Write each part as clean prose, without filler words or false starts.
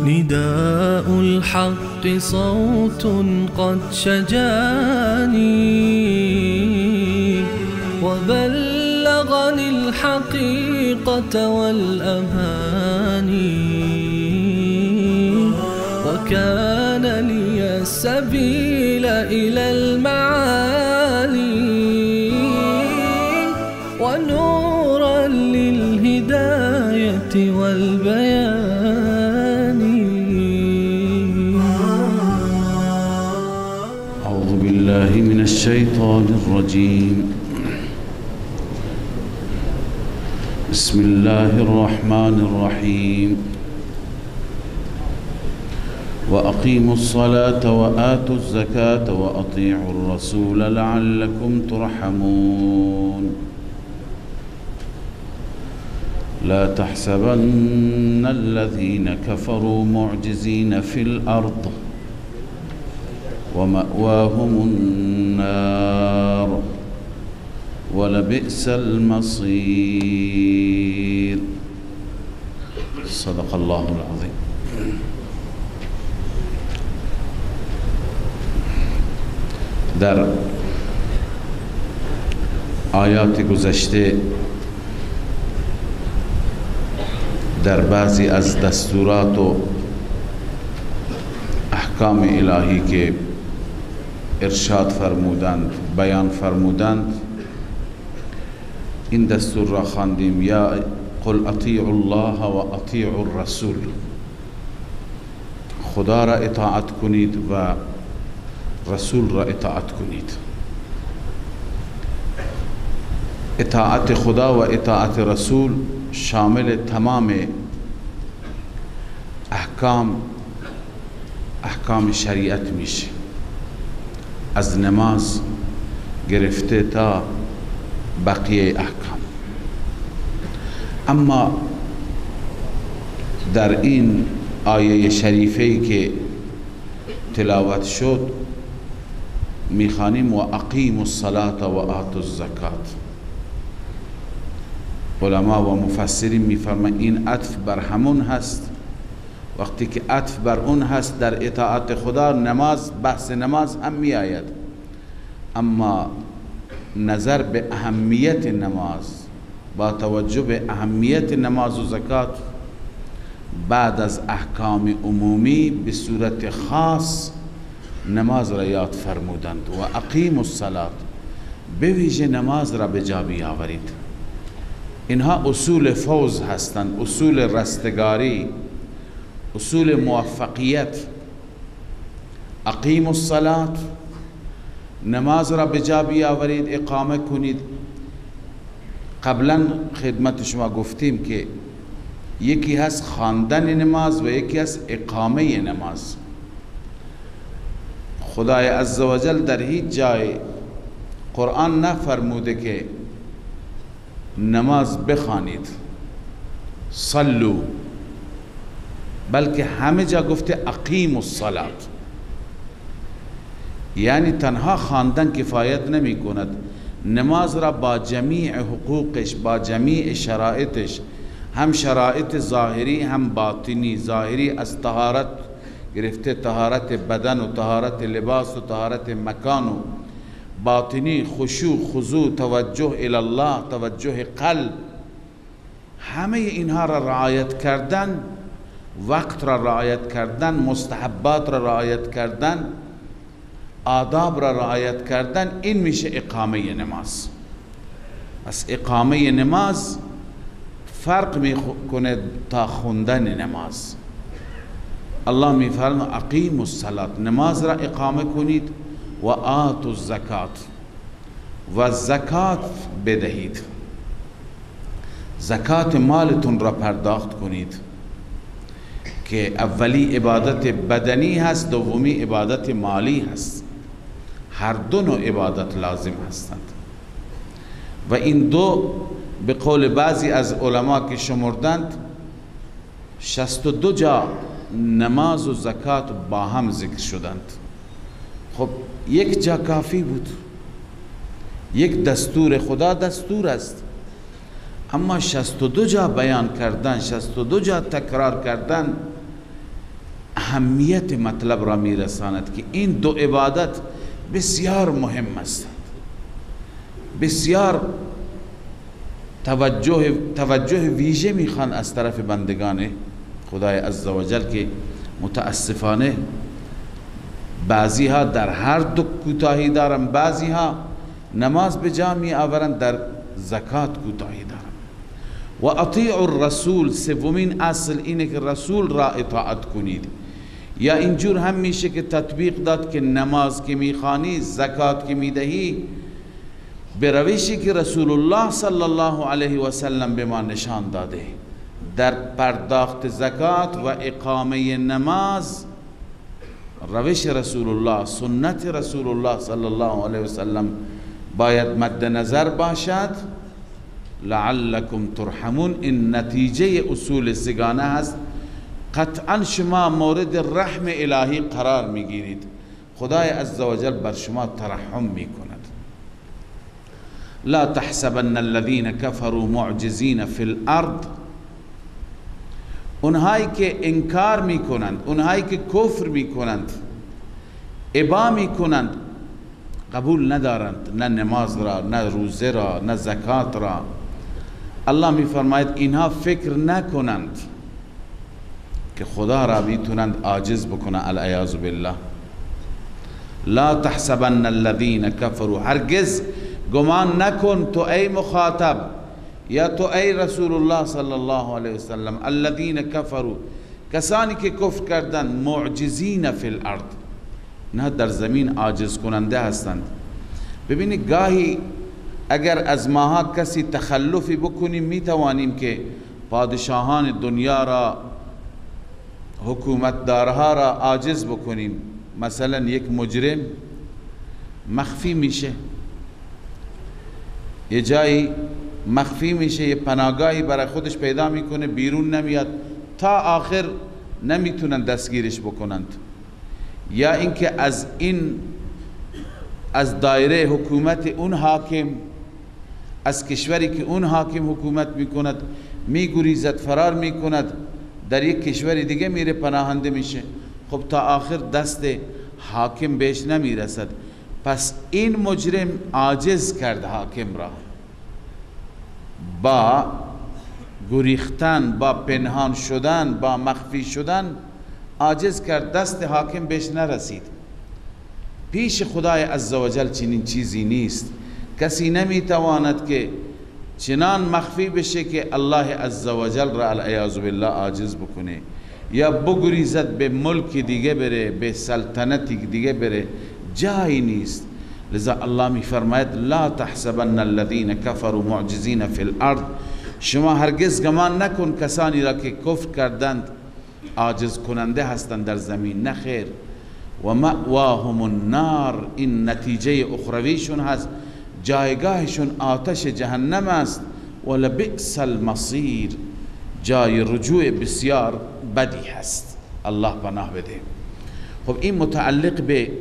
نداء الحق صوت قد شجاني وبلغني الحقيقة والأماني، وكان لي السبيل إلى المعالي ونورا للهداية والبيان. أعوذ بالله من الشيطان الرجيم. بسم الله الرحمن الرحيم. وأقيموا الصلاة وآتوا الزكاة وأطيعوا الرسول لعلكم ترحمون. لا تحسبن الذين كفروا معجزين في الأرض ومأواهم النار ولبئس المصير. صدق الله العظیم. در آیات گذشته در بعضی از دستورات و احکام الهی که ارشاد فرمودند، بیان فرمودند، این دستور را خواندیم: یا قل اطیعوا الله و اطیعوا الرسول. خدا را اطاعت کنید و رسول را اطاعت کنید. اطاعت خدا و اطاعت رسول شامل تمام احکام شریعت میشه، از نماز گرفته تا بقیه احکام. اما در این آیه شریفه که تلاوت شد میخوانیم و اقیموا الصلاة و آتوا الزکات. علما و مفسرین میفرمایند این عطف بر همون هست. وقتی که عطف بر اون هست در اطاعت خدا، نماز، بحث نماز هم می آید. اما نظر به اهمیت نماز، با توجه به اهمیت نماز و زکات، بعد از احکام عمومی به صورت خاص نماز را یاد فرمودند. و اقیم الصلاة، به ویژه نماز را به جا بیاورید. اینها اصول فوز هستند، اصول رستگاری، اصول موفقیت. اقیم الصلاة، نماز را به جا بیاورید، اقامه کنید. قبلا خدمت شما گفتیم که یکی هست خواندن نماز و یکی هست اقامه نماز. خدای عزوجل در هیچ جای قرآن نفرموده که نماز بخوانید، صلو، بلکه همه جا گفته اقیم الصلاة. یعنی تنها خواندن کفایت نمی کند، نماز را با جمیع حقوقش، با جمیع شرایطش، هم شرایط ظاهری هم باطنی، ظاهری از طهارت گرفته، طهارت بدن و طهارت لباس و طهارت مکان، و باطنی خشوع، خضوع، توجه الی الله، توجه قلب، همه اینها را رعایت کردن، وقت را رعایت کردن، مستحبات را رعایت کردن، آداب را رعایت کردن، این میشه اقامه نماز. پس اقامه نماز فرق میکنه تا خوندن نماز. الله میفرماید اقیموا الصلاة، نماز را اقامه کنید، و آتوا الزکات، و زکات بدهید، زکات مالتون را پرداخت کنید. که اولی عبادت بدنی هست، دومی عبادت مالی هست. هر دو نوع عبادت لازم هستند و این دو به قول بعضی از علما که شمردند 62 جا نماز و زکات با هم ذکر شدند. خب یک جا کافی بود، یک دستور خدا دستور است، اما 62 جا بیان کردن، 62 جا تکرار کردن اهمیت مطلب را میرساند که این دو عبادت بسیار مهم هستند، بسیار توجه ویژه میخوان از طرف بندگان خدای عزوجل که متاسفانه بعضی ها در هر دو کوتاهی دارن، بعضی ها نماز به جا می آورند، در زکات کوتاهی دارن. و اطیع الرسول، سومین اصل اینه که رسول را اطاعت کنید. یا اینجور هم میشه که تطبیق داد که نماز که میخوانی، زکات که میدهی، به روشی که رسول الله صلی الله علیه و سلم به ما نشان داده در پرداخت زکات و اقامه نماز، روش رسول الله، سنت رسول الله صلی الله علیه و سلم باید مد نظر باشد. لعلکم ترحمون، این نتیجه اصول سگانه هست. قطعا شما مورد رحم الهی قرار میگیرید، خدای عزوجل بر شما ترحم میکند. لا تحسبن الذين كفروا معجزین فی الارض، اونهایی که انکار میکنند، اونهایی که کفر میکنند، ابا میکنند، قبول ندارند نه نماز را، نه روزه را، نه زکات را. الله میفرماید اینها فکر نکنند که خدا را میتونند عاجز بکنند، العیاذ بالله. لا تحسبن الذين كفروا، هرگز گمان نکن تو ای مخاطب یا تو ای رسول الله صلی الله علیه وسلم، الذین کفروا، کسانی که کفر کردند، معجزین فی الارض، نه در زمین عاجز کننده هستند. ببینید گاهی اگر از ماها کسی تخلفی بکنیم میتوانیم که پادشاهان دنیا را، حکومتدارها را عاجز بکنیم. مثلا یک مجرم مخفی میشه، یه جایی مخفی میشه، یه پناهگاهی برای خودش پیدا میکنه، بیرون نمیاد تا آخر نمیتونن دستگیرش بکنند. یا اینکه از این از دایره حکومت اون حاکم، از کشوری که اون حاکم حکومت میکند میگریزد، فرار میکند، در یک کشور دیگه میره پناهنده میشه. خب تا آخر دست حاکم بهش نمیرسد. پس این مجرم عاجز کرد حاکم را با گریختن، با پنهان شدن، با مخفی شدن عاجز کرد، دست حاکم بهش نرسید. پیش خدای عزوجل چنین چیزی نیست. کسی نمیتواند که چنان مخفی بشه که الله عزوجل را العیاذ بالله عاجز بکنه، یا بگریزد به ملک دیگه بره، به سلطنت دیگه بره، جایی نیست. لذا الله می فرماید لا تحسبن الذين كفروا معجزین فی الارض، شما هرگز گمان نکن کسانی را که کفر کردند عاجز کننده هستند در زمین، نه خیر. و مأواهم النار، این نتیجه اخرویشون هست، جایگاهشون آتش جهنم است. ولبئس المصیر، جای رجوع بسیار بدی هست، الله پناه بده. خب این متعلق به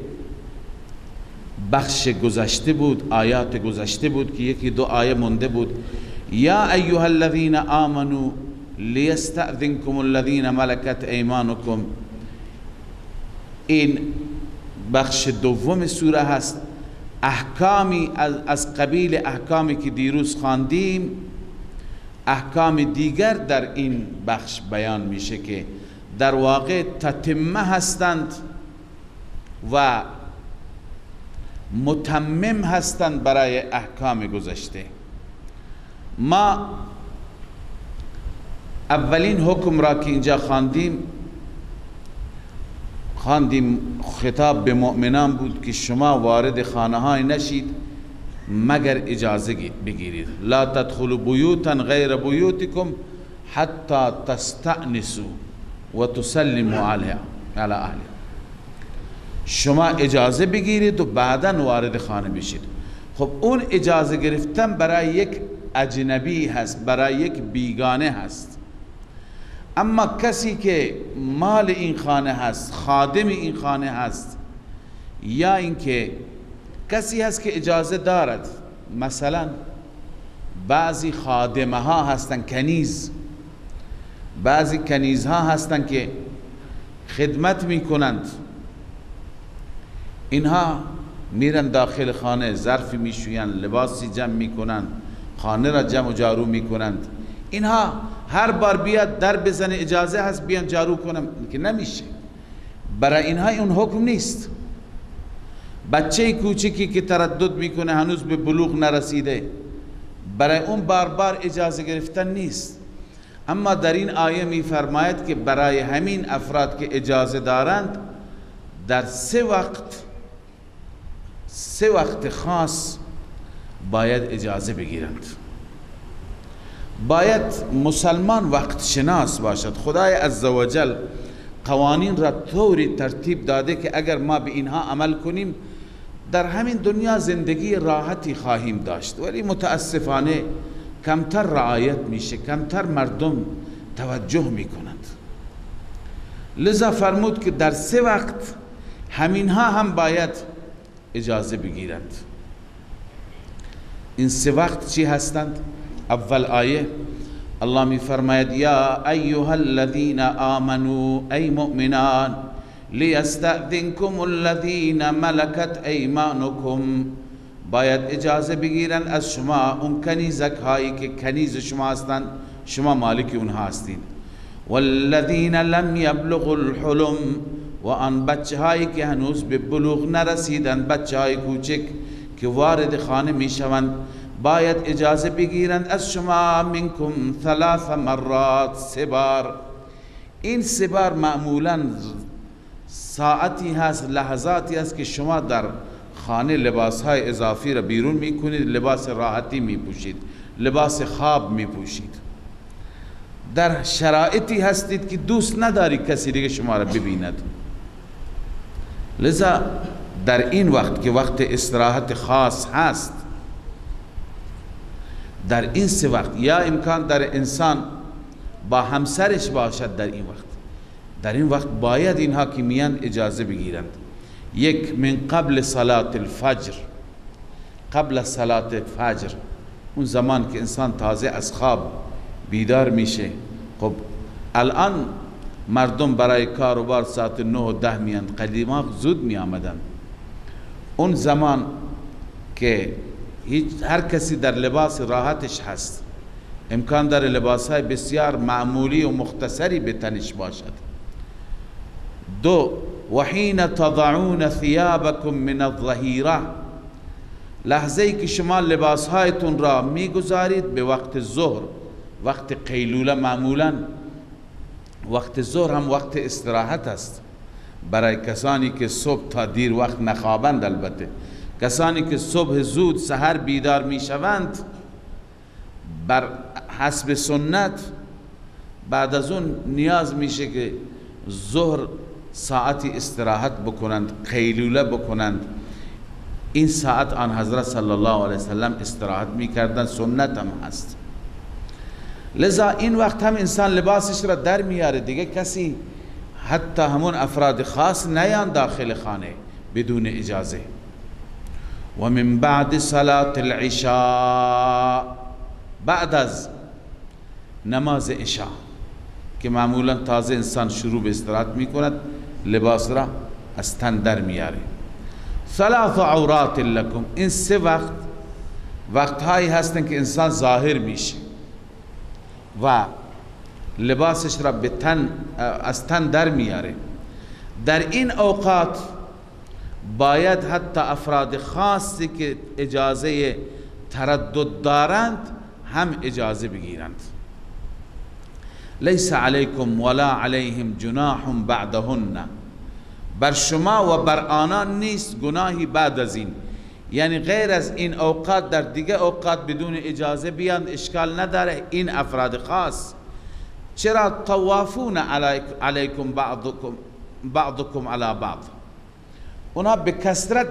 بخش گذشته بود، آیات گذشته بود که یکی دو آیه مونده بود. یا ایها الذین آمنوا لیستأذنکم الذین ملکت ایمانکم، این بخش دوم سوره هست. احکامی از قبیل احکامی که دیروز خواندیم، احکام دیگر در این بخش بیان میشه که در واقع تتمه هستند و متمم هستند برای احکام گذشته. ما اولین حکم را که اینجا خواندیم خطاب به مؤمنان بود که شما وارد خانه های نشید مگر اجازه بگیرید. لا تدخلوا بیوتا غیر بیوتکم حتی تستأنسوا. و تسلموا علی اهلها. شما اجازه بگیرید و بعدا وارد خانه بشید. خب اون اجازه گرفتن برای یک اجنبی هست، برای یک بیگانه هست. اما کسی که مال این خانه هست، خادم این خانه هست، یا اینکه کسی هست که اجازه دارد، مثلا بعضی خادمه ها هستن، کنیز، بعضی کنیز ها هستن که خدمت میکنند، اینها میرن داخل خانه، ظرفی میشوین، لباسی جمع میکنند، خانه را جمع و جارو میکنند. اینها هر بار بیاد در بزنه اجازه هست بیان جارو کنم، که نمیشه. برای اینها اون حکم نیست. بچه کوچکی که تردد میکنه، هنوز به بلوغ نرسیده، برای اون بار بار اجازه گرفتن نیست. اما در این آیه میفرماید که برای همین افراد که اجازه دارند در سه وقت خاص باید اجازه بگیرند. باید مسلمان وقت شناس باشد. خدای عزوجل قوانین را طوری ترتیب داده که اگر ما به اینها عمل کنیم در همین دنیا زندگی راحتی خواهیم داشت، ولی متاسفانه کمتر رعایت میشه، کمتر مردم توجه میکنند. لذا فرمود که در سه وقت همینها هم باید اجازه بگیرند. این سه وقت چی هستند؟ اول آیه الله می فرماید یا ایها الذین آمنوا، ای مؤمنان، لیستأذنکم الذین ملکت ایمانکم، باید اجازه بگیرند از شما اون کنیزک هایی که کنیز شما هستند، شما مالک اونها هستید. والذین لم یبلغوا الحلم، و آن بچه هایی که هنوز به بلوغ نرسیدند، بچه های کوچک که وارد خانه می شوند، باید اجازه بگیرند از شما منکم ثلاث مرات، سه بار. این سه بار معمولا ساعتی هست، لحظاتی هست که شما در خانه لباس های اضافی را بیرون میکنید، لباس راحتی میپوشید، لباس خواب میپوشید. در شرایطی هستید که دوست نداری کسی دیگه شما را ببیند. لذا در این وقت که وقت استراحت خاص هست، در این سه وقت یا امکان در انسان با همسرش باشد، در این وقت، در این وقت باید اینها که میان اجازه بگیرند. یک، من قبل صلاة الفجر، قبل صلاة فجر، اون زمان که انسان تازه از خواب بیدار میشه. خب الان مردم برای کاروبار ساعت 9 و 10 میان، قدیما زود می آمدن. اون زمان که هیچ هر کسی در لباس راحتش هست، امکان داره لباس های بسیار معمولی و مختصری به تنش باشد. دو، وحین تضعون ثیابکم من الظهیره، لحظه ای که شما لباس هایتون را میگذارید به وقت ظهر، وقت قیلوله، معمولا وقت ظهر هم وقت استراحت است برای کسانی که صبح تا دیر وقت نخوابند. البته کسانی که صبح زود سحر بیدار میشوند بر حسب سنت بعد از اون نیاز میشه که ظهر ساعتی استراحت بکنند، قیلوله بکنند. این ساعت آن حضرت صلی الله علیه وسلم استراحت میکردند، سنت هم هست. لذا این وقت هم انسان لباسش را در میاره، دیگه کسی حتی همون افراد خاص نیان داخل خانه بدون اجازه. و من بعد صلاة العشاء، بعد از نماز عشاء که معمولا تازه انسان شروع به استراحت میکند، لباس را از تن در میاره. ثلاث عورات لکم، این سه وقت وقتهایی هستن که انسان ظاهر میشه و لباسش را به تن از تن در میاره. در این اوقات باید حتی افراد خاصی که اجازه تردد دارند هم اجازه بگیرند. لیس علیکم ولا علیهم جناح بعدهن، بر شما و بر آنان نیست گناهی بعد از این، یعنی غیر از این اوقات در دیگه اوقات بدون اجازه بیاند اشکال نداره. این افراد خاص چرا؟ طوافون علیکم بعضکم علی بعض، اونا به کثرت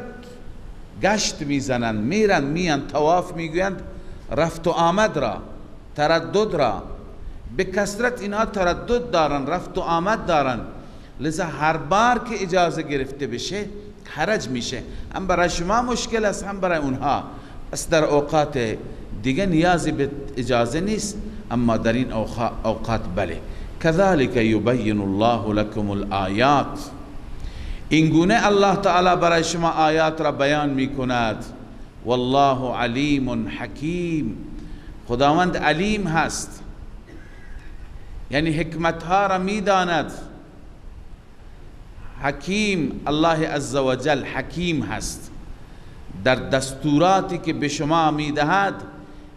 گشت میزنند، میرن میان، طواف میگویند، رفت و آمد را، تردد را، به کثرت اینها تردد دارن، رفت و آمد دارن، لذا هر بار که اجازه گرفته بشه حرج میشه، هم برای شما مشکل است هم برای اونها. پس در اوقات دیگه نیازی به اجازه نیست، اما در این اوقات بله. كذلك یبین الله لكم الآیات، این گونه الله تعالی برای شما آیات را بیان میکند. والله علیم حکیم، خداوند علیم هست، یعنی حکمتها را میداند. حکیم، الله عزوجل حکیم هست، در دستوراتی که به شما میدهد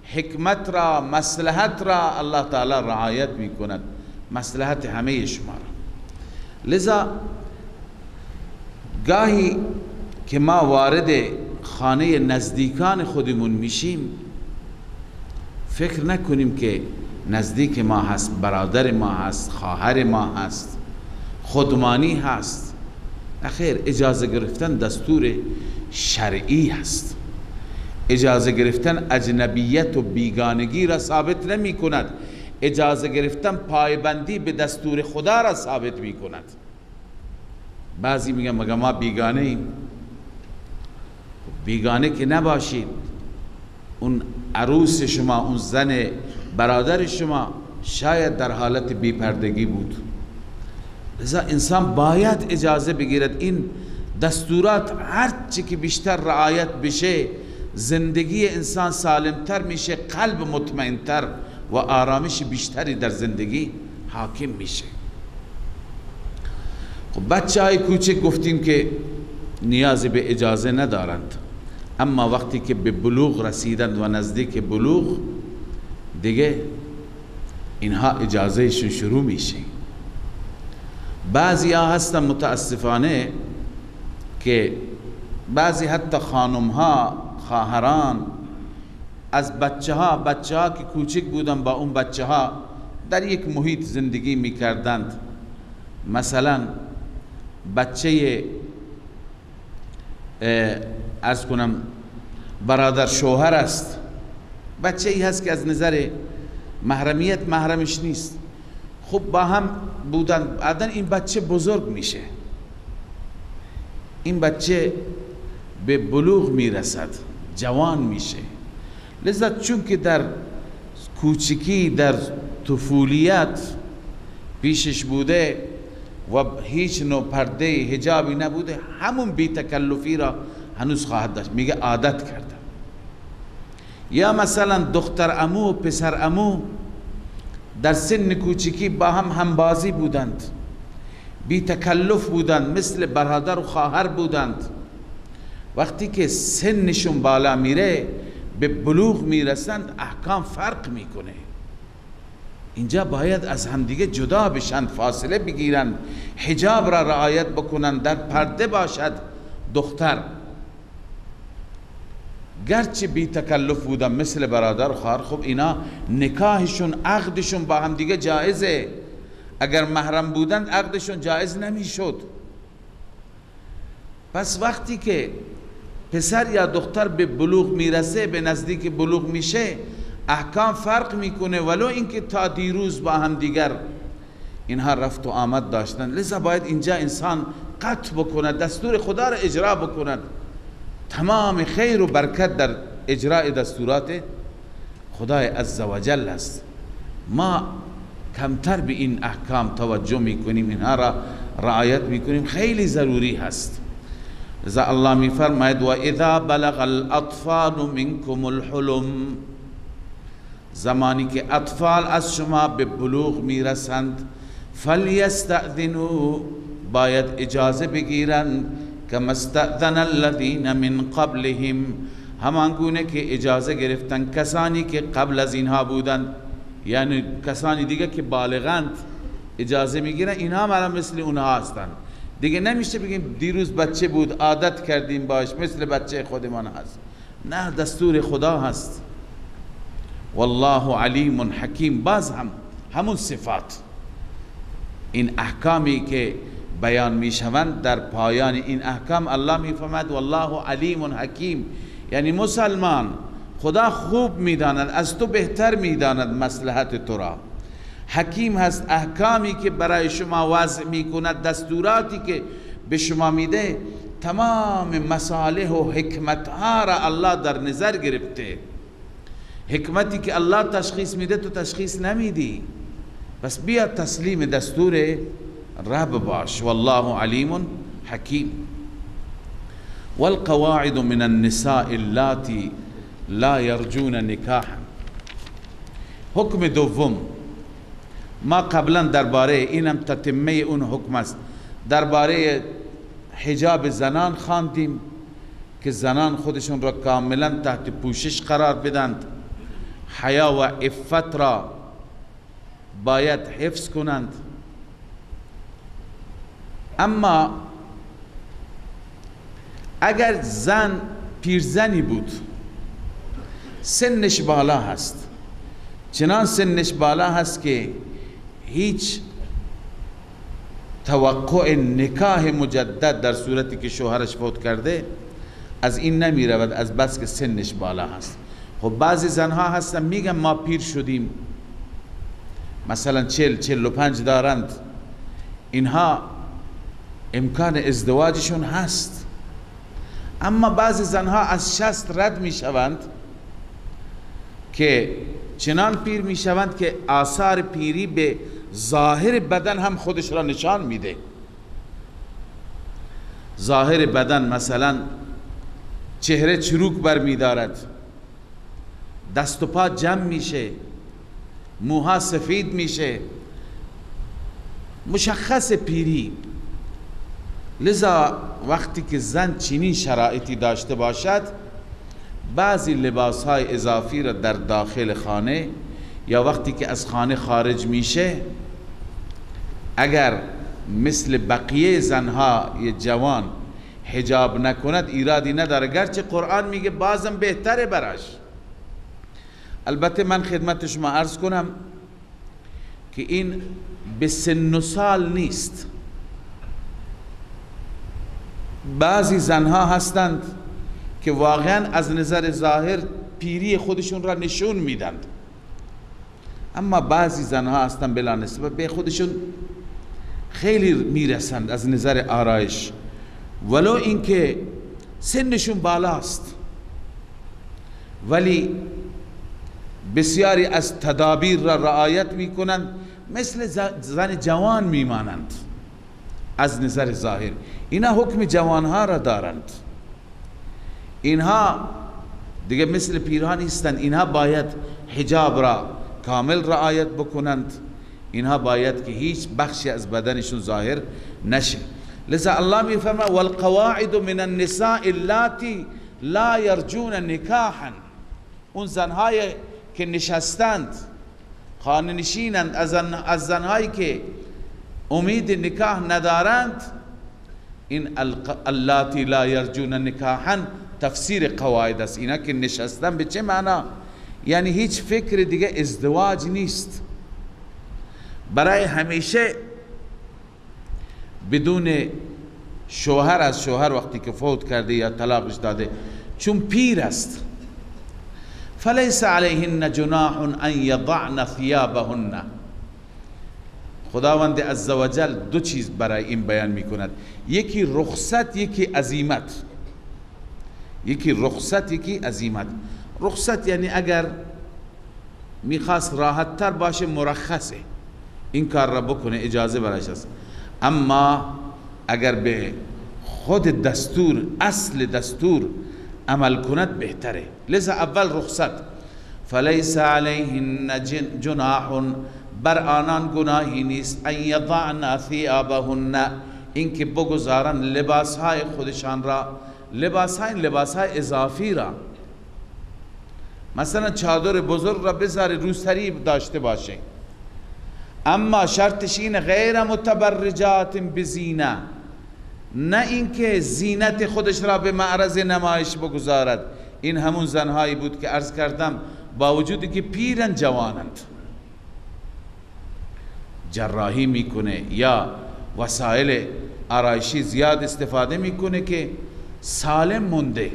حکمت را، مصلحت را الله تعالی رعایت میکند، مصلحت همه شما را. لذا گاهی که ما وارد خانه نزدیکان خودمون میشیم فکر نکنیم که نزدیک ما هست، برادر ما هست، خواهر ما هست، خودمانی هست. اخیر اجازه گرفتن دستور شرعی هست. اجازه گرفتن اجنبیت و بیگانگی را ثابت نمی کند، اجازه گرفتن پایبندی به دستور خدا را ثابت می کند. بعضی میگن مگه ما بیگانه ایم؟ بیگانه که نباشید، اون عروس شما، اون زن برادر شما شاید در حالت بیپردگی بود. لذا انسان باید اجازه بگیرد. این دستورات هرچی که بیشتر رعایت بشه زندگی انسان سالمتر میشه، قلب مطمئنتر و آرامش بیشتری در زندگی حاکم میشه. خب بچه های کوچک گفتیم که نیازی به اجازه ندارند، اما وقتی که به بلوغ رسیدند و نزدیک بلوغ دیگه اینها اجازهشون شروع میشه. بعضی ها هستن متاسفانه که بعضی حتی خانم ها، خواهران از بچه ها، بچه ها که کوچک بودن با اون بچه ها در یک محیط زندگی میکردند. مثلا بچه عرض کنم برادر شوهر است، بچه ای هست که از نظر محرمیت محرمش نیست، خب با هم بودن. بعدن این بچه بزرگ میشه، این بچه به بلوغ میرسد، جوان میشه. لذا چون که در کوچکی، در طفولیت پیشش بوده و هیچ نوع پرده حجابی نبوده، همون بی تکلفی را هنوز خواهد داشت، میگه عادت کرده. یا مثلا دختر عمو و پسر عمو در سن کوچکی با هم همبازی بودند، بی تکلف بودند، مثل برادر و خواهر بودند. وقتی که سنشون بالا میره، به بلوغ میرسند، احکام فرق میکنه. اینجا باید از همدیگه جدا بشند، فاصله بگیرند، حجاب را رعایت بکنند، در پرده باشد دختر، گرچه بی تکلف بودن مثل برادر و خواهر. خب اینا نکاحشون، عقدشون با هم دیگه جایزه. اگر محرم بودند عقدشون جایز نمیشد. پس وقتی که پسر یا دختر به بلوغ میرسه، به نزدیک بلوغ میشه، احکام فرق میکنه، ولو اینکه تا دیروز با هم دیگر اینها رفت و آمد داشتن. لذا باید اینجا انسان قطع بکند، دستور خدا را اجرا بکند. تمام خیر و برکت در اجرای دستورات خدای عزوجل است. ما کمتر به این احکام توجه میکنیم، اینها را رعایت میکنیم، خیلی ضروری هست. لذا الله میفرماید و اذا بلغ الاطفال منکم الحلم، زمانی که اطفال از شما به بلوغ میرسند، فلیستأذنوا، باید اجازه بگیرند، کما استأذن الذین من قبلهم، همان گونه که اجازه گرفتن کسانی که قبل از اینها بودند، یعنی کسانی دیگه که بالغند اجازه میگیرن، اینها هم مثل اونها هستند دیگه. نمیشه بگیم دیروز بچه بود عادت کردیم باش، مثل بچه خودمان هست. نه، دستور خدا هست. والله علیم حکیم. باز هم همون صفات. این احکامی که بیان میشوند در پایان این احکام الله میفرماید والله علیم حکیم، یعنی مسلمان خدا خوب میداند، از تو بهتر میداند مصلحت تو را. حکیم هست، احکامی که برای شما وضع میکند، دستوراتی که به شما میده، تمام مصالح و حکمتها را الله در نظر گرفته. حکمتی که الله تشخیص میده تو تشخیص نمیدی، پس بیا تسلیم دستور رب باش. والله علیم حکیم. والقواعد من النساء اللاتی لا یرجون نکاحا. حکم دوم ما قبلا درباره اینم تتمه اون حکم است، درباره حجاب زنان خواندیم که زنان خودشون را کاملا تحت پوشش قرار بدند، حیا و عفت را باید حفظ کنند. اما اگر زن پیرزنی بود، سنش بالا هست، چنان سنش بالا هست که هیچ توقع نکاح مجدد در صورتی که شوهرش فوت کرده از این نمی رود، از بس که سنش بالا هست. خب بعضی زنها هستن میگن ما پیر شدیم، مثلا 40-45 دارند، اینها امکان ازدواجشون هست. اما بعضی زنها از 60 رد میشوند که چنان پیر میشوند که آثار پیری به ظاهر بدن هم خودش را نشان میده. ظاهر بدن مثلا چهره چروک برمیدارد، دست و پا جمع میشه، موها سفید میشه، مشخص پیری. لذا وقتی که زن چنین شرایطی داشته باشد، بعضی لباس های اضافی را در داخل خانه یا وقتی که از خانه خارج میشه، اگر مثل بقیه زنها جوان حجاب نکند ایرادی نداره، گرچه قرآن میگه بازم بهتره براش. البته من خدمت شما عرض کنم که این به سن و سال نیست. بعضی زنها هستند که واقعا از نظر ظاهر پیری خودشون را نشون میدند، اما بعضی زنها هستند بلا نسبت به خودشون خیلی میرسند از نظر آرایش، ولو اینکه سنشون بالاست، ولی بسیاری از تدابیر را رعایت میکنند، مثل زن جوان میمانند از نظر ظاهر. اینا حکم جوانها را دارند، اینها دیگه مثل پیرها نیستند، اینها باید حجاب را کامل رعایت بکنند، اینها باید که هیچ بخشی از بدنشون ظاهر نشه. لذا الله میفرماید والقواعد من النساء اللاتی لا یرجون نکاحا. اون زنهای که نشستند، خانه نشینند، از زنهایی که امید نکاح ندارند، این اللاتی لا یرجون نکاحا تفسیر قواعد است. اینا که نشستن به چه معنا؟ یعنی هیچ فکر دیگه ازدواج نیست، برای همیشه بدون شوهر، از شوهر وقتی که فوت کرده یا طلاقش داده، چون پیر است. فلیس علیهن جناح ان یضعن ثیابهن. خداوند عزوجل دو چیز برای این بیان میکند، یکی رخصت، یکی عزیمت. یکی رخصت، یکی عزیمت. رخصت یعنی اگر میخواست راحت تر باشه مرخصه، این کار را بکنه، اجازه برایش است. اما اگر به خود دستور، اصل دستور عمل کند بهتره. لذا اول رخصت، فلیس علیهن جناح، بر آنان گناهی نیست، ان یضعن ثیابهن، اینکه بگذارن لباسهای خودشان را، لباسهای اضافی را، مثلا چادر بزرگ را بذاره روسری داشته باشه، اما شرطش این غیر متبرجات بزینه، نه اینکه زینت خودش را به معرض نمایش بگذارد. این همون زنهایی بود که عرض کردم با وجودی که پیرن جوانند. جراحی میکنه یا وسایل آرایشی زیاد استفاده میکنه که سالم مونده.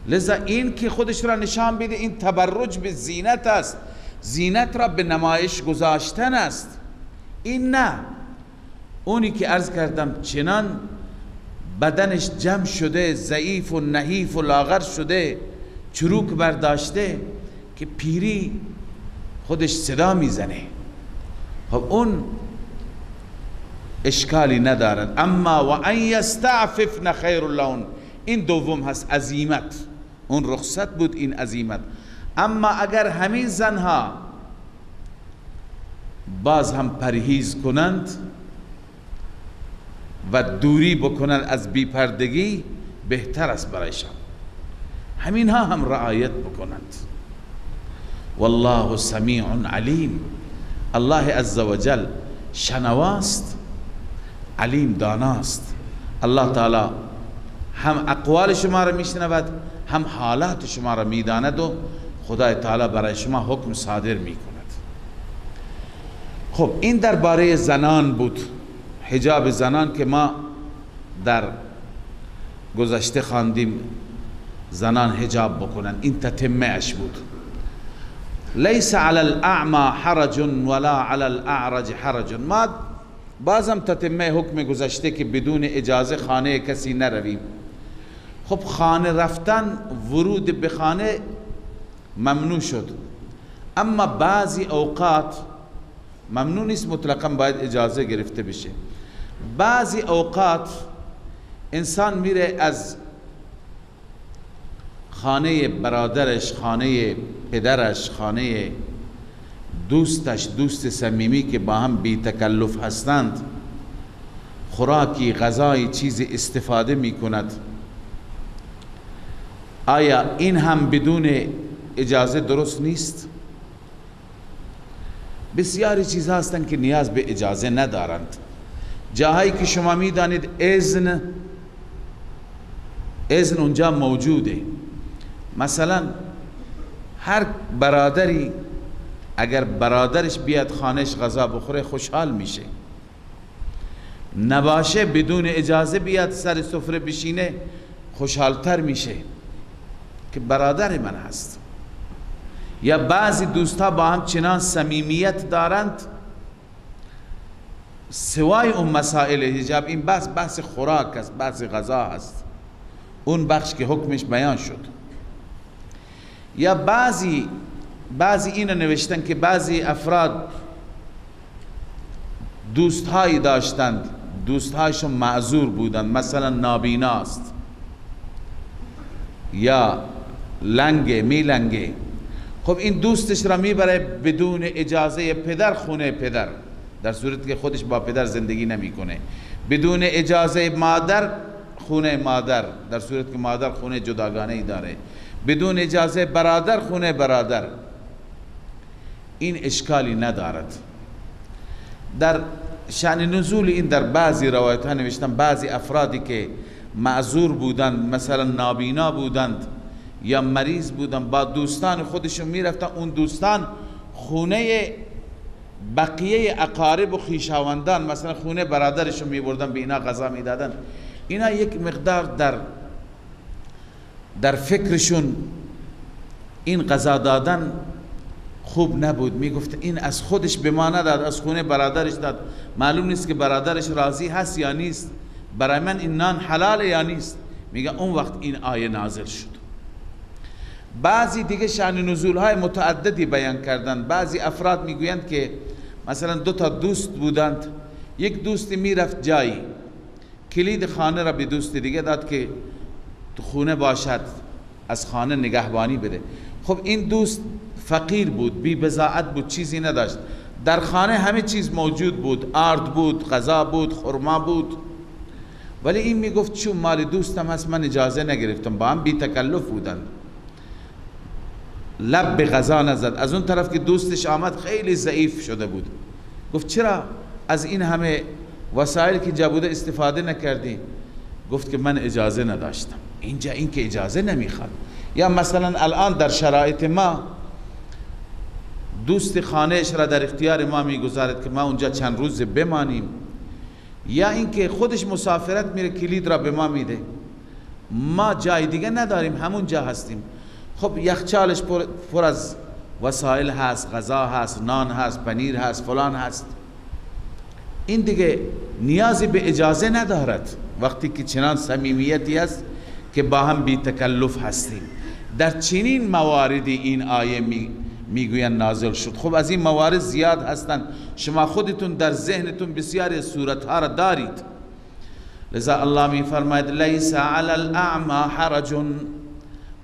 لذا این که خودش را نشان بده، این تبرج به زینت است، زینت را به نمایش گذاشتن است. این نه، اونی که عرض کردم چنان بدنش جمع شده، ضعیف و نحیف و لاغر شده، چروک برداشته که پیری خودش صدا میزنه، خب اون اشکالی ندارد. اما و ان یستعففن خیر لهن، این دوم هست، عزیمت، اون رخصت بود، این عزیمت. اما اگر همین زنها باز هم پرهیز کنند و دوری بکنند از بیپردگی، بهتر است برایشان، همین ها هم رعایت بکنند. والله سمیع علیم، الله عزوجل شنواست، علیم داناست. الله تعالی هم اقوال شما را میشنود، هم حالات شما را میداند و خدای تعالی برای شما حکم صادر میکند. خب این درباره زنان بود، حجاب زنان که ما در گذشته خواندیم زنان حجاب بکنن، این تتمه اش بود. لیس علی الاعمی حرج ولا علی الاعرج حرج. ما بازم تتمه حکم گذشته که بدون اجازه خانه کسی نرویم. خب خانه رفتن، ورود به خانه ممنوع شد، اما بعضی اوقات ممنوع نیست مطلقا، باید اجازه گرفته بشه. بعضی اوقات انسان میره از خانه برادرش، خانه پدرش، خانه دوستش، دوست صمیمی که با هم بی تکلف هستند، خوراکی، غذای، چیزی استفاده می کند. آیا این هم بدون اجازه درست نیست؟ بسیاری چیز هستند که نیاز به اجازه ندارند. جاهایی که شما میدانید اذن اونجا موجوده. مثلا هر برادری اگر برادرش بیاد خانهش غذا بخوره خوشحال میشه، نباشه بدون اجازه بیاد سر سفره بشینه خوشحالتر میشه که برادر من هست. یا بعضی دوستا با هم چنان صمیمیت دارند، سوای اون مسائل حجاب، این بحث خوراک است، بحث غذا هست، اون بخش که حکمش بیان شد. یا بعضی اینو نوشتن که بعضی افراد دوستهایی داشتند، دوستهایشون معذور بودند، مثلا نابیناست یا لنگه، میلنگه. خب این دوستش را میبره بدون اجازه پدر خونه پدر، در صورت که خودش با پدر زندگی نمیکنه، بدون اجازه مادر خونه مادر، در صورت که مادر خونه جداگانه ای داره، بدون اجازه برادر خونه برادر. این اشکالی ندارد. در شأن نزول این در بعضی روایت ها نوشتن بعضی افرادی که معذور بودند، مثلا نابینا بودند یا مریض بودند، با دوستان خودشون میرفتن، اون دوستان خونه بقیه اقارب و خویشاوندان، مثلا خونه برادرشون میبردن، به اینا غذا میدادن. اینا یک مقدار در فکرشون این غذا دادن خوب نبود، میگفت این از خودش به ما نداد، از خونه برادرش داد، معلوم نیست که برادرش راضی هست یا نیست، برای من این نان حلال یا نیست. میگه اون وقت این آیه نازل شد. بعضی دیگه شأن نزول های متعددی بیان کردند. بعضی افراد میگویند که مثلا دو تا دوست بودند، یک دوستی میرفت جایی، کلید خانه را به دوست دیگه داد که تو خونه باشد، از خانه نگهبانی بده. خب این دوست فقیر بود، بی بضاعت بود، چیزی نداشت، در خانه همه چیز موجود بود، آرد بود، غذا بود، خرما بود، ولی این میگفت چون مال دوستم هست من اجازه نگرفتم. با هم بی تکلف بودند، لب به غذا نزد. از اون طرف که دوستش آمد خیلی ضعیف شده بود، گفت چرا از این همه وسایل که جا بوده استفاده نکردی؟ گفت که من اجازه نداشتم. اینجا این که اجازه نمیخواد. یا مثلا الان در شرایط ما دوست خانهش را در اختیار ما میگذارد که ما اونجا چند روز بمانیم، یا اینکه خودش مسافرت میره کلید را به ما میده، ما جای دیگه نداریم، همون جا هستیم. خب یخچالش پر از وسایل هست، غذا هست، نان هست، پنیر هست، فلان هست، این دیگه نیازی به اجازه ندارد. وقتی که چنان صمیمیتی هست که با هم بی تکلف هستیم، در چنین مواردی این آیه میگوین نازل شد. خب از این موارد زیاد هستند، شما خودتون در ذهنتون بسیاری صورتها را دارید. لذا الله می فرماید لیس علی الاعمی حرج،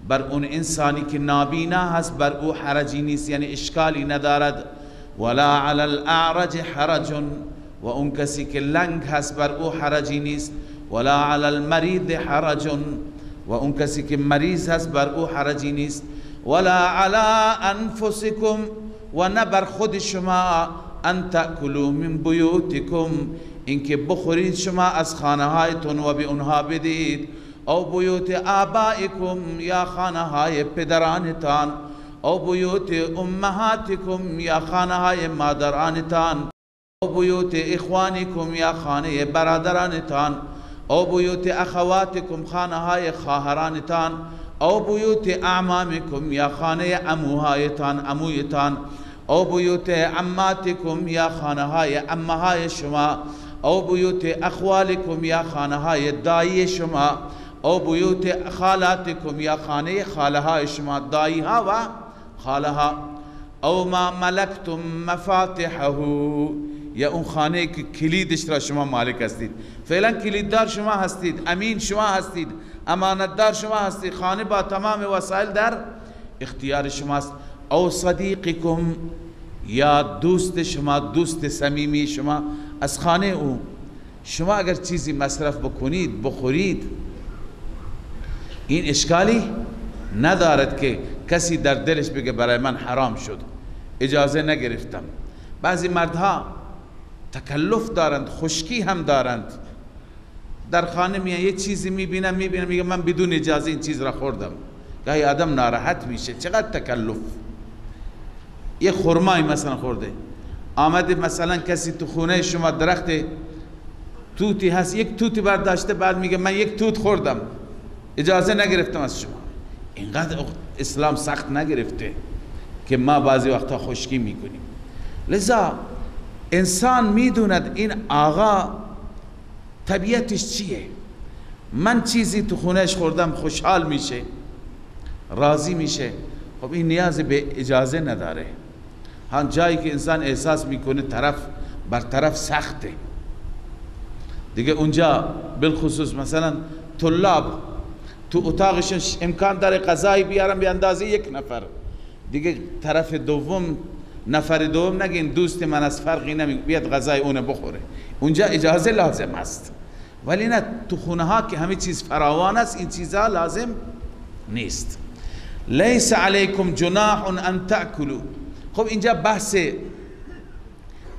بر اون انسانی که نابینا هست بر او حرجی نیست، یعنی اشکالی ندارد. ولا علی الاعرج حرج، و اون کسی که لنگ هست بر او حرجی نیست. ولا علی المریض حرج، و اون کسی که مریض هست بر او حرجی نیست. ولا علی انفسکم، و نه بر خود شما، ان تأکلوا من بیوتکم، اینکه بخورید شما از خانه هایتون و به اونها بدید، او بیوت آبائکم، یا خانه های پدرانتان، او بیوت امهاتکم، یا خانه های مادرانتان، او بیوت اخوانکم، یا خانه برادرانتان، او بیوت اخواتکم، خانه های خواهرانتان، او بیوت اعمامکم، یا خانه عموهایتان، عمویتان، او بیوت عماتکم، یا خانه های عمه های شما، او بیوت اخوالکم، یا خانه های دایی شما، او بیوت خالاتکم، یا خانه خاله های شما، دایی ها و خاله ها، او ما ملکتم مفاتحه، یا اون خانه که کلیدش را شما مالک هستید، فعلا کلیددار شما هستید، امین شما هستید، امانتدار شما هستید، خانه با تمام وسایل در اختیار شماست. او صدیقکم، یا دوست شما، دوست صمیمی شما، از خانه او شما اگر چیزی مصرف بکنید، بخورید، این اشکالی ندارد که کسی در دلش بگه برای من حرام شد، اجازه نگرفتم. بعضی مردها تکلف دارند، خشکی هم دارند، در خانه میان یه چیزی میبینم، میگه من بدون اجازه این چیز را خوردم. گاهی آدم ناراحت میشه، چقدر تکلف. یه خرمایی مثلا خورده، آمده مثلا کسی تو خونه شما درخت توتی هست، یک توتی برداشته، بعد میگه من یک توت خوردم، اجازه نگرفتم از شما. اینقدر اسلام سخت نگرفته که ما بعضی وقتا خشکی میکنیم. لذا انسان میدوند این آقا طبیعتش چیه. من چیزی تو خونهش خوردم خوشحال میشه، راضی میشه، خب این نیاز به اجازه نداره. هان جایی که انسان احساس میکنه طرف بر طرف سخته دیگه، اونجا بالخصوص مثلا طلاب تو اتاقشون امکان داره غذایی بیارن به اندازه یک نفر دیگه، طرف دوم، نفر دوم نگین دوست من از فرقی نمی بیاد غذای اون بخوره، اونجا اجازه لازم است. ولی نه تو خونه ها که همه چیز فراوان است، این چیزها لازم نیست. لیس علیکم جناح ان تأکلوا. خب اینجا بحث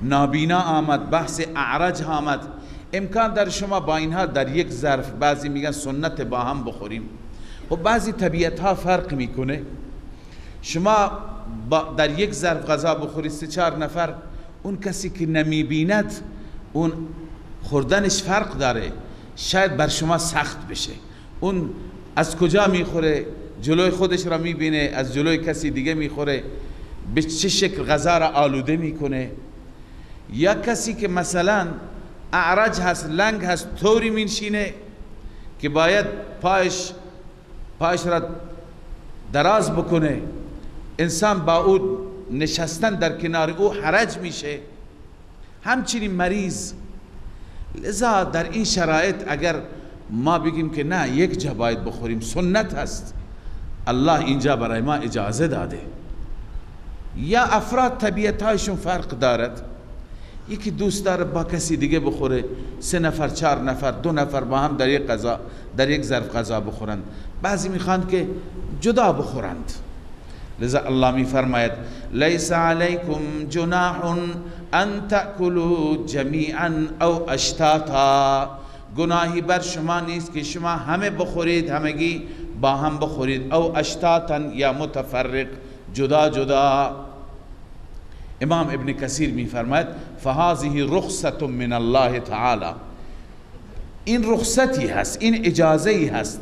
نابینا آمد، بحث اعرج آمد. امکان در شما با اینها در یک ظرف، بعضی میگن سنت با هم بخوریم. خب بعضی طبیعت ها فرق میکنه، شما در یک ظرف غذا بخورید 3-4 نفر، اون کسی که نمیبیند اون خوردنش فرق داره، شاید بر شما سخت بشه. اون از کجا میخوره؟ جلوی خودش را میبینه، از جلوی کسی دیگه میخوره، به چه شکل غذا را آلوده میکنه. یا کسی که مثلا اعرج هست، لنگ هست، طوری مینشینه که باید پایش را دراز بکنه، انسان با او نشستن در کنار او حرج میشه. همچنین مریض. لذا در این شرایط اگر ما بگیم که نه یک جا باید بخوریم، سنت هست، الله اینجا برای ما اجازه داده. یا افراد طبیعت هایشون فرق دارد، یکی دوست داره با کسی دیگه بخوره، 3 نفر 4 نفر 2 نفر با هم در یک غذا، در یک ظرف غذا بخورند. بعضی میخوان که جدا بخورند. لذا الله می فرماید لیس علیکم جناح ان تأکلوا جمیعا او اشتاتا. گناهی بر شما نیست که شما همه بخورید، همگی با هم بخورید، او اشتاتا یا متفرق، جدا جدا. امام ابن کثیر میفرماید فهذه رخصة من الله تعالی، این رخصتی هست، این اجازه ای هست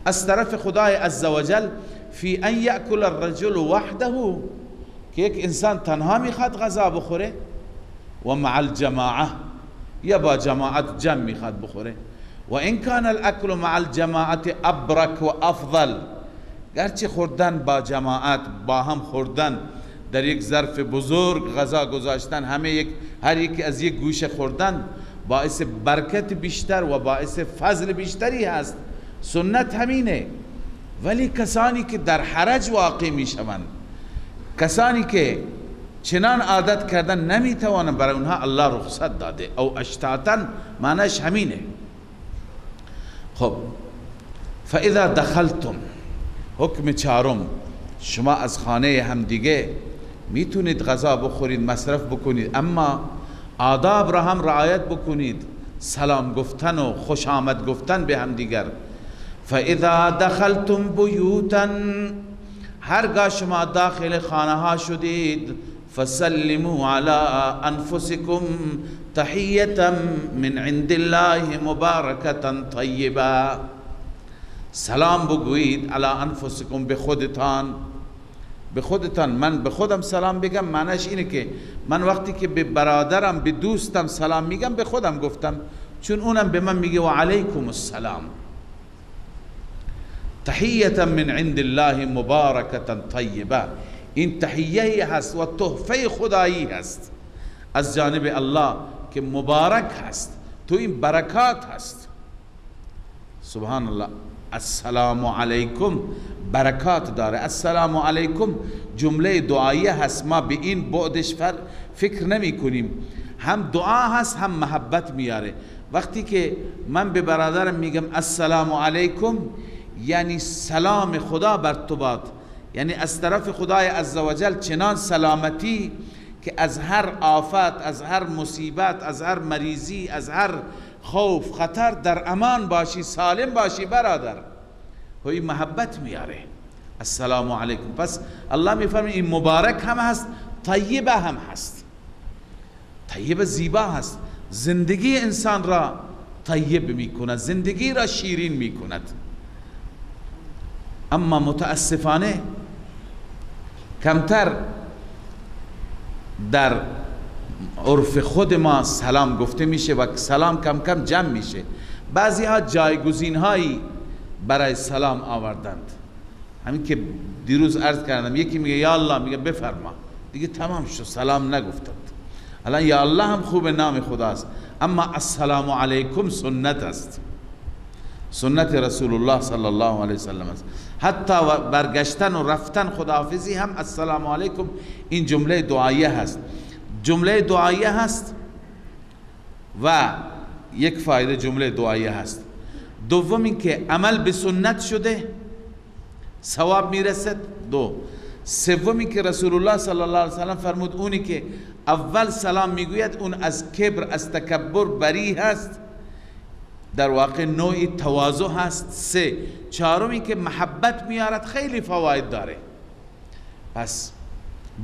از طرف خدای عزوجل، فی ان یأکل الرجل وحده، که یک انسان تنها میخواد غذا بخوره، و مع الجماعه، یا با جماعت جمع میخواد بخوره. و ان کان الاکل مع الجماعه ابرک و افضل، گرچه خوردن با جماعت، با هم خوردن در یک ظرف بزرگ غذا گذاشتن، همه یک هر یکی از یک گوشه خوردن، باعث برکت بیشتر و باعث فضل بیشتری هست، سنت همینه. ولی کسانی که در حرج واقع میشوند، کسانی که چنان عادت کردن نمیتوانند، برای اونها الله رخصت داده. او اشتاتا معنیش همینه. خب فاذا دخلتم، حکم چهارم، شما از خانه همدیگه میتونید غذا بخورید، مصرف بکنید، اما آداب را هم رعایت بکنید، سلام گفتن و خوش آمد گفتن به همدیگر. فاذا دخلتم بیوتا، هرگاه شما داخل خانه ها شدید، فسلموا على انفسکم تحیة من عند الله مبارکة طیبة، سلام بگویید علی انفسکم، به خودتان، به خودتان. من به خودم سلام بگم معنیش اینه که من وقتی که به برادرم، به دوستم سلام میگم، به خودم گفتم، چون اونم به من میگه و علیکم السلام. تحیة من عند الله مبارکة طیبه، این تحیه هست و تحفه خدایی هست از جانب الله که مبارک هست، تو این برکات هست. سبحان الله، السلام علیکم برکات داره. السلام علیکم جمله دعاییه هست، ما به این بعدش فکر نمی کنیم. هم دعا هست هم محبت میاره. وقتی که من به برادرم میگم السلام علیکم، یعنی سلام خدا بر تو باد، یعنی از طرف خدای عزوجل چنان سلامتی که از هر آفت، از هر مصیبت، از هر مریضی، از هر خوف، خطر در امان باشی، سالم باشی برادر. این محبت میاره السلام علیکم. پس الله میفرماید این مبارک هم هست، طیبه هم هست، طیبه زیبا هست، زندگی انسان را طیب میکند، زندگی را شیرین میکند. اما متاسفانه کمتر در عرف خود ما سلام گفته میشه و سلام کم کم جمع میشه. بعضی ها جایگزین هایی برای سلام آوردند. همین که دیروز عرض کردم، یکی میگه یا الله، میگه بفرما، دیگه تمام شد، سلام نگفتند. الان یا الله هم خوب نام خداست، اما السلام علیکم سنت است، سنت رسول الله صلی الله علیه وسلم است. حتی برگشتن و رفتن خداحافظی هم السلام علیکم، این جمله دعایه هست، جمله دعایه هست و یک فایده جمله دعایه هست. دوم اینکه عمل به سنت شده، ثواب میرسد. دو. سوم اینکه رسول الله صلی الله علیه وسلم فرمود اونی که اول سلام میگوید اون از کبر، از تکبر بری هست، در واقع نوعی تواضع هست. سه. چهارم اینکه محبت میارد، خیلی فواید داره. پس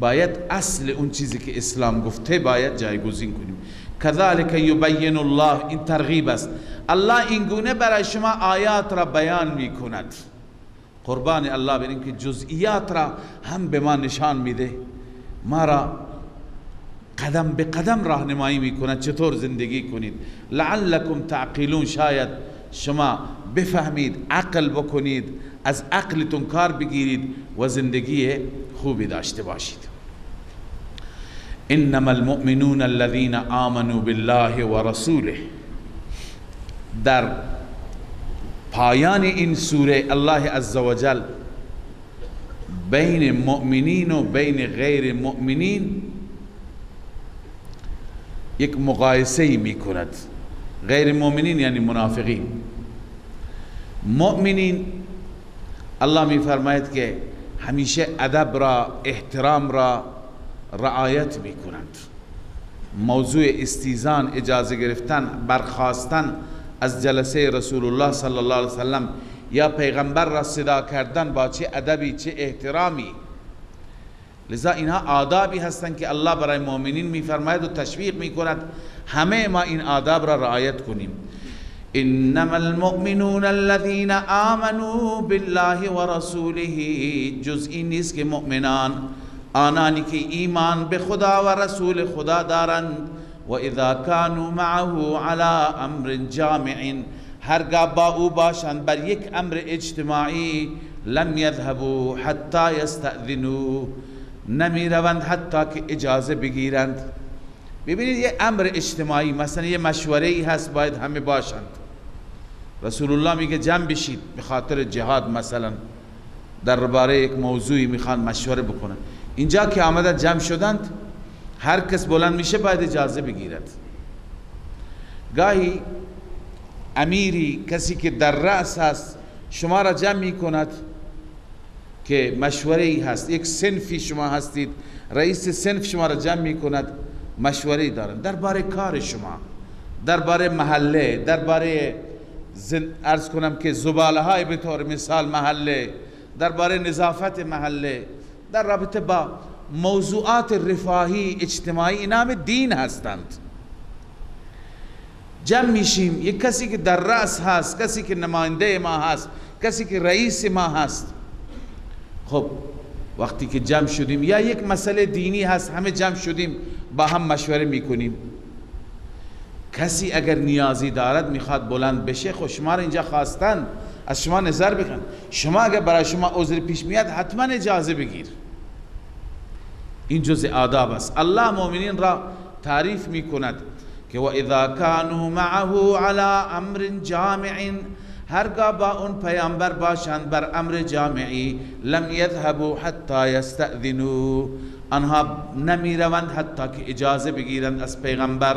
باید اصل اون چیزی که اسلام گفته باید جایگزین کنیم. کذالک یبین الله، این ترغیب است. الله این گونه برای شما آیات را بیان میکند. قربان الله بریم که جزئیات را هم به ما نشان میده، ما را قدم به قدم راهنمایی میکند چطور زندگی کنید. لعلکم تعقلون، شاید شما بفهمید، عقل بکنید، از عقلتون کار بگیرید و زندگی خوبی داشته باشید. انما المؤمنون الذين آمنوا بالله ورسوله. در پایان این سوره الله عزوجل بین مؤمنین و بین غیر مؤمنین یک مقایسه می کند. غیر مؤمنین یعنی منافقین. مؤمنین الله می فرماید که همیشه ادب را، احترام را رعایت می کنند. موضوع استیزان، اجازه گرفتن، برخاستن از جلسه رسول الله صلی الله علیه وسلم یا پیغمبر را صدا کردن با چه ادبی، چه احترامی. لذا اینها آدابی هستند که الله برای مؤمنین میفرماید و تشویق میکند همه ما این آداب را رعایت کنیم. انما المؤمنون الذين آمنوا بالله ورسوله، جز این نیست که مؤمنان آنانی که ایمان به خدا و رسول خدا دارند. و اذا كانوا معه على امر جامع، هرگاه با او باشند بر یک امر اجتماعی، لم يذهبوا حتى يستأذنوا، نمی روند حتی که اجازه بگیرند. ببینید یه امر اجتماعی، مثلا یه مشوره ای هست باید همه باشند، رسول الله میگه جمع بشید به خاطر جهاد، مثلا درباره یک موضوعی میخوان مشوره بکنن، اینجا که آمدن جمع شدند هر کس بلند میشه باید اجازه بگیرد. گاهی امیری، کسی که در رأس هست، شما را جمع میکند که مشوره ای هست، یک صنفی شما هستید، رئیس صنف شما را جمع میکند، مشوره دارند درباره کار شما، درباره محله، درباره عرض کنم که زباله های به طور مثال محله، درباره نظافت محله، در رابطه با موضوعات رفاهی اجتماعی، اینا همه دین هستند. جمع میشیم، یک کسی که در رأس هست، کسی که نماینده ما هست، کسی که رئیس ما هست. خب وقتی که جمع شدیم یا یک مسئله دینی هست، همه جمع شدیم با هم مشوره میکنیم، کسی اگر نیازی دارد میخواد بلند بشه، خب شما را اینجا خواستن از شما نظر بکن، شما اگر برای شما عذر پیش میاد حتما اجازه بگیر. این جزء آداب است. الله مؤمنین را تعریف میکند که و اذا كانوا معه على امر جامع، هرگاه با اون پیامبر باشند بر امر جامعی، لم يذهبوا حتى يستأذنوا، آنها نمی روند حتی که اجازه بگیرند از پیغمبر.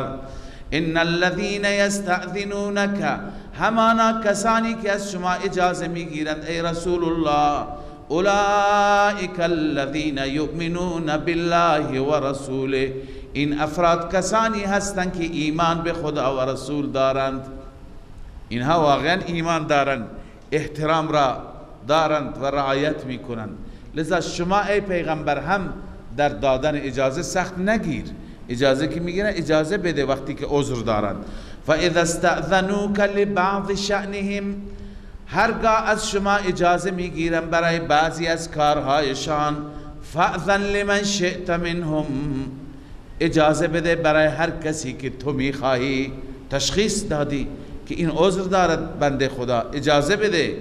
ان الذين يستأذنونك، همانا کسانی که از شما اجازه میگیرند ای رسول الله، اولئک الذين يؤمنون بالله ورسوله، این افراد کسانی هستند که ایمان به خدا و رسول دارند. اینها واقعا ایمان دارند، احترام را دارند و رعایت میکنند. لذا شما ای پیغمبر هم در دادن اجازه سخت نگیر، اجازه که میگیرن اجازه بده وقتی که عذر دارند. فاذا استأذنوک لبعض شأنهم، هرگاه از شما اجازه میگیرن برای بعضی از کارهایشان، فأذن لمن شئت منهم، اجازه بده برای هر کسی که تو میخواهی. تشخیص دادی که این عذر دارد بنده خدا، اجازه بده.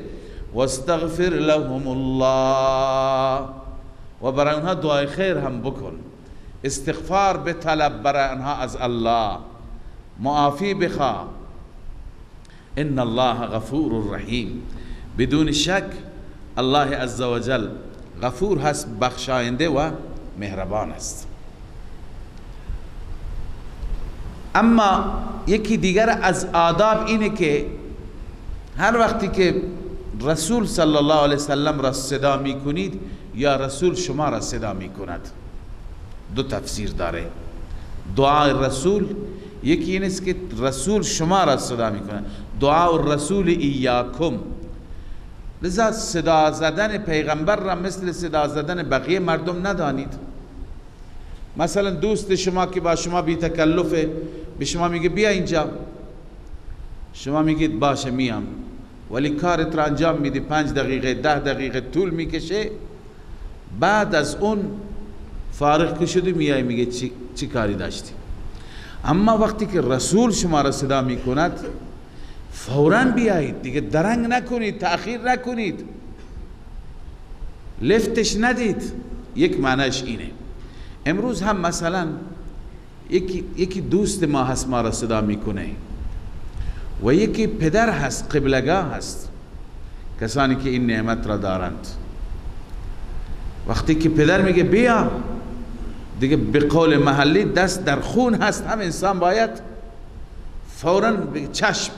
واستغفر لهم الله، و برای آنها دعای خیر هم بکن، استغفار بطلب برای آنها از الله، معافی بخواه. ان الله غفور رحیم، بدون شک الله عزوجل غفور هست، بخشاینده و مهربان است. اما یکی دیگر از آداب اینه که هر وقتی که رسول صلی الله علیه وسلم را صدا میکنید یا رسول شما را صدا میکند، دو تفسیر داره دعای رسول. یکی این است که رسول شما را صدا میکند، دعا الرسول ایاکم. لذا صدا زدن پیغمبر را مثل صدا زدن بقیه مردم ندانید. مثلا دوست شما که با شما بی تکلفه، به شما میگه بیا اینجا، شما میگید باشه میام، ولی کارت را انجام میدی، 5 دقیقه 10 دقیقه طول میکشه، بعد از اون فارغ که شدی میای میگه چی کاری داشتی. اما وقتی که رسول شما را صدا میکند فوراً بیایید دیگه، درنگ نکنید، تأخیر نکنید، لفتش ندید. یک معنیش اینه. امروز هم مثلا یکی دوست ما هست ما را صدا میکنه و یکی پدر هست، قبلگاه هست، کسانی که این نعمت را دارند. وقتی که پدر میگه بیا، دیگه به قول محلی دست در خون هست، هم انسان باید فوراً به چشم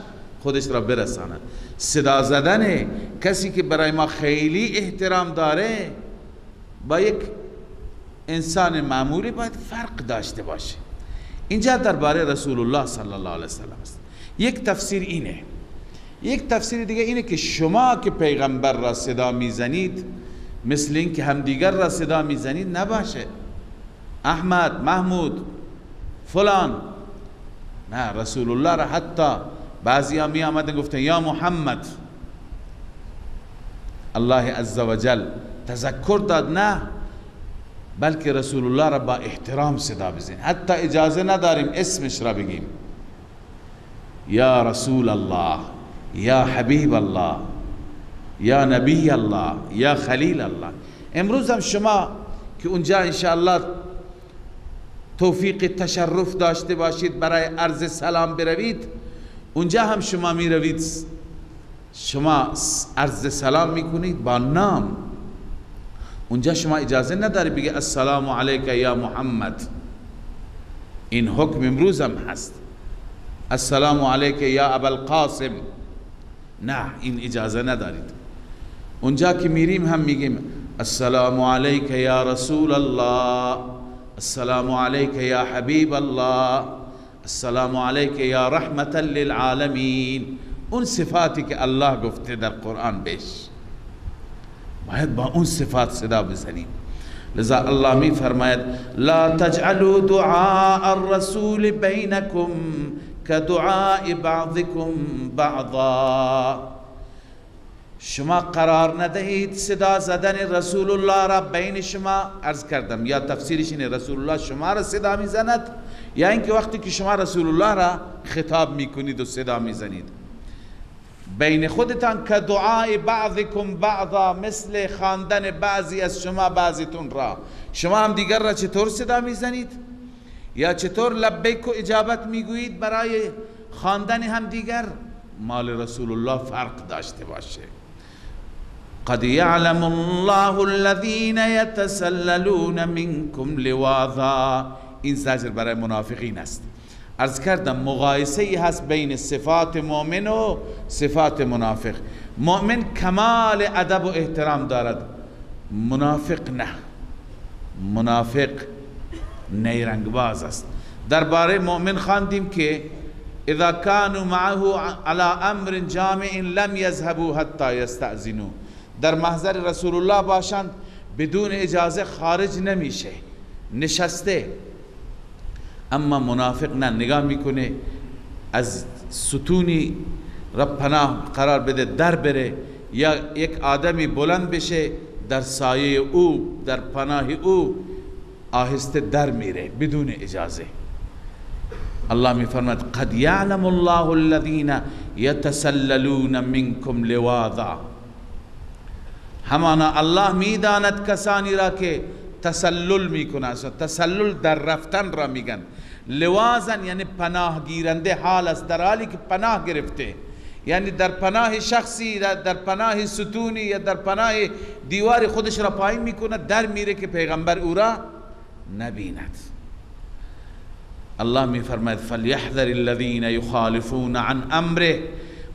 خودش را برساند. صدا زدن کسی که برای ما خیلی احترام داره با یک انسان معمولی باید فرق داشته باشه. اینجا درباره رسول الله صلی الله علیه وسلم است. یک تفسیر اینه. یک تفسیر دیگه اینه که شما که پیغمبر را صدا میزنید مثل این که همدیگر را صدا میزنید نباشه، احمد، محمود، فلان. نه، رسول الله را حتی بعضی ها می آمدن گفتن یا محمد. الله عزوجل تذکر داد نه، بلکه رسول الله را با احترام صدا بزنید. حتی اجازه نداریم اسمش را بگیم، یا رسول الله، یا حبیب الله، یا نبی الله، یا خلیل الله. امروز هم شما که اونجا انشاءالله توفیق تشرف داشته باشید برای عرض سلام بروید، اونجا هم شما می روید، شما عرض سلام میکنید با نام. اونجا شما اجازه نداری بگی السلام علیک یا محمد. این حکم امروز هم هست، السلام علیک یا ابوالقاسم. نه، این اجازه ندارید. اونجا که میریم هم میگیم السلام علیک یا رسول الله، السلام علیک یا حبیب الله، السلام علیک یا رحمة للعالمین. اون صفاتی که الله گفته در قرآن بهش، باید با اون صفات صدا بزنیم. لذا الله می فرماید لا تجعلوا دعاء الرسول بینکم كدعاء بعضکم بعضا. شما قرار ندهید صدا زدن رسول الله را بین شما. عرض کردم یا تفسیرش اینه رسول الله شما را صدا میزند، یا اینکه وقتی که شما رسول الله را خطاب میکنید و صدا میزنید بین خودتان، که دعای بعضکم بعضا، مثل خواندن بعضی از شما بعضیتون را. شما هم دیگر را چطور صدا میزنید یا چطور لبیک و اجابت میگویید برای خواندن هم دیگر؟ مال رسول الله فرق داشته باشه. قد یعلم الله الذین یتسللون منکم لواذا. این زجر برای منافقین است. عرض کردم مقایسه ای هست بین صفات مؤمن و صفات منافق. مؤمن کمال ادب و احترام دارد، منافق نه، منافق نیرنگباز است. درباره مؤمن خواندیم که اذا كانوا معه على امر جامع لم يذهبوا حتى يستأذنوا. در محضر رسول الله باشند بدون اجازه خارج نمیشه، نشسته. اما منافق نه، نگاه میکنه از ستونی رب پناه قرار بده در بره، یا یک آدمی بلند بشه در سایه او، در پناه او آهسته در میره بدون اجازه. الله میفرماد قد یعلم الله الذین یتسللون منکم لواذا. همانا الله میداند کسانی را که تسلل میکنند. تسلل در رفتن را میگن. لوازن یعنی پناه گیرنده حال است، در حالی که پناه گرفته، یعنی در پناه شخصی، در پناه ستونی یا در پناه دیوار خودش را پایین میکنه، در میره که پیغمبر او را نبیند. الله میفرماید فلیحذر الذین یخالفون عن امره.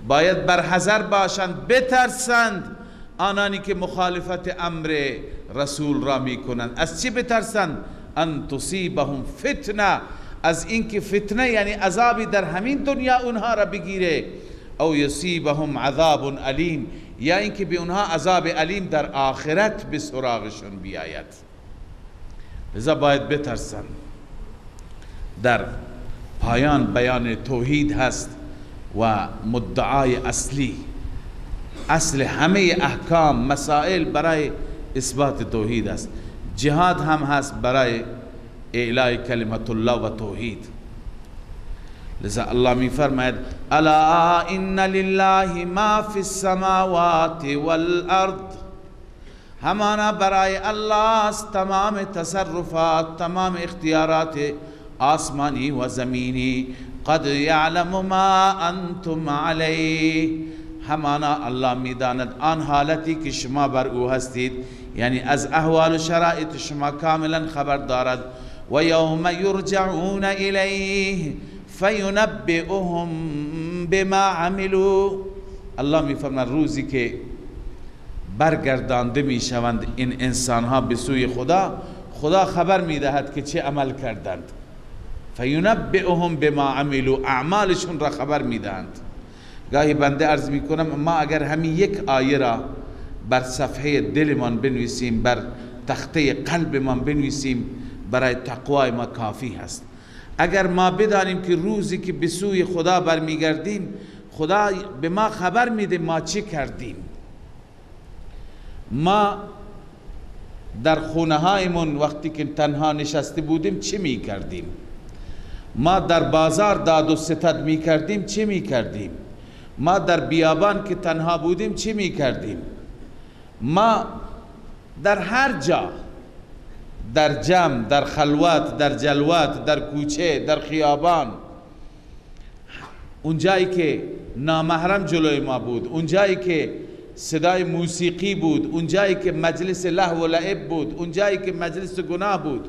باید برحذر باشند، بترسند آنانی که مخالفت امر رسول را میکنند. از چی بترسند؟ ان تصیبهم فتنه، از اینکه فتنه یعنی عذابی در همین دنیا اونها را بگیره، او یصیبهم عذاب علیم، یا اینکه به اونها عذاب علیم در آخرت به سراغشون بیاید. لذا باید بترسند. در پایان بیان توحید هست و مدعای اصلی، اصل همه احکام مسائل برای اثبات توحید است. جهاد هم هست برای اعلای کلمت الله و توحید. لذا الله می فرماید الا ان لله ما فی السماوات والارض. همانا برای الله است تمام تصرفات، تمام اختیارات آسمانی و زمینی. قد یعلم ما انتم علیه. همانا الله میداند آن حالتی که شما بر او هستید، یعنی از احوال و شرایط شما کاملا خبر دارد. و یوم یرجعون الیه فینبئهم بما عملوا. الله میفرماید روزی که برگردانده میشوند این انسانها به سوی خدا، خدا خبر میدهد که چه عمل کردند. فینبئهم بما عملوا، اعمالشون را خبر میدهند. گاهی بنده عرض میکنم ما اگر همین یک آیه را بر صفحه دلمان بنویسیم، بر تخته قلبمان بنویسیم، برای تقوای ما کافی هست. اگر ما بدانیم که روزی که به سوی خدا برمیگردیم، خدا به ما خبر میده ما چه کردیم. ما در خونه هایمون وقتی که تنها نشسته بودیم چه میکردیم؟ ما در بازار داد و ستد میکردیم چه میکردیم؟ ما در بیابان که تنها بودیم چه میکردیم؟ ما در هر جا، در جمع، در خلوت، در جلوت، در کوچه، در خیابان، اونجایی که نامحرم جلوی ما بود، اونجایی که صدای موسیقی بود، اونجایی که مجلس لهو و لعب بود، اونجایی که مجلس گناه بود،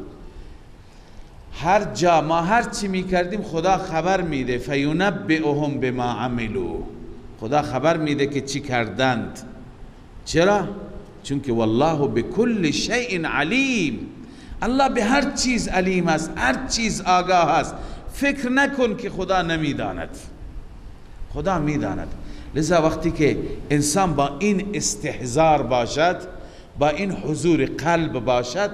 هر جا ما هر چی میکردیم خدا خبر میده. فینبئهم بما عملوا، خدا خبر میده که چی کردند. چرا؟ چون که والله بكل شیء علیم، الله به هر چیز علیم است، هر چیز آگاه است. فکر نکن که خدا نمیداند، خدا میداند. لذا وقتی که انسان با این استحضار باشد، با این حضور قلب باشد،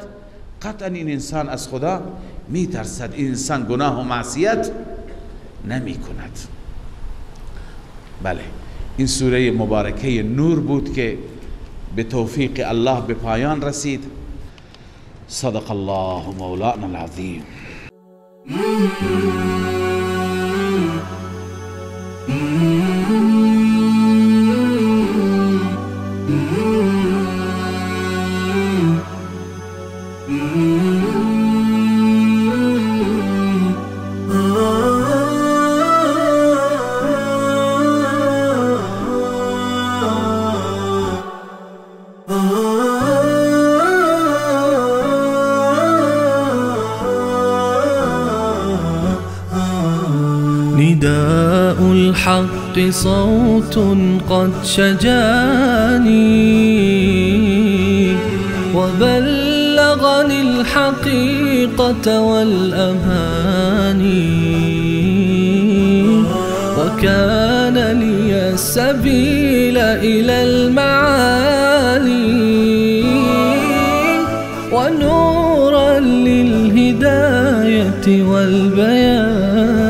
قطعا این انسان از خدا میترسد، این انسان گناه و معصیت نمی کند. بله، این سوره مبارکه نور بود که به توفیق الله به پایان رسید. صدق الله مولانا العظیم. نداء الحق صوت قد شجاني، وبلغني الحقيقة والأماني، وكان لي السبيل إلى المعالي، ونورا للهداية والبيان.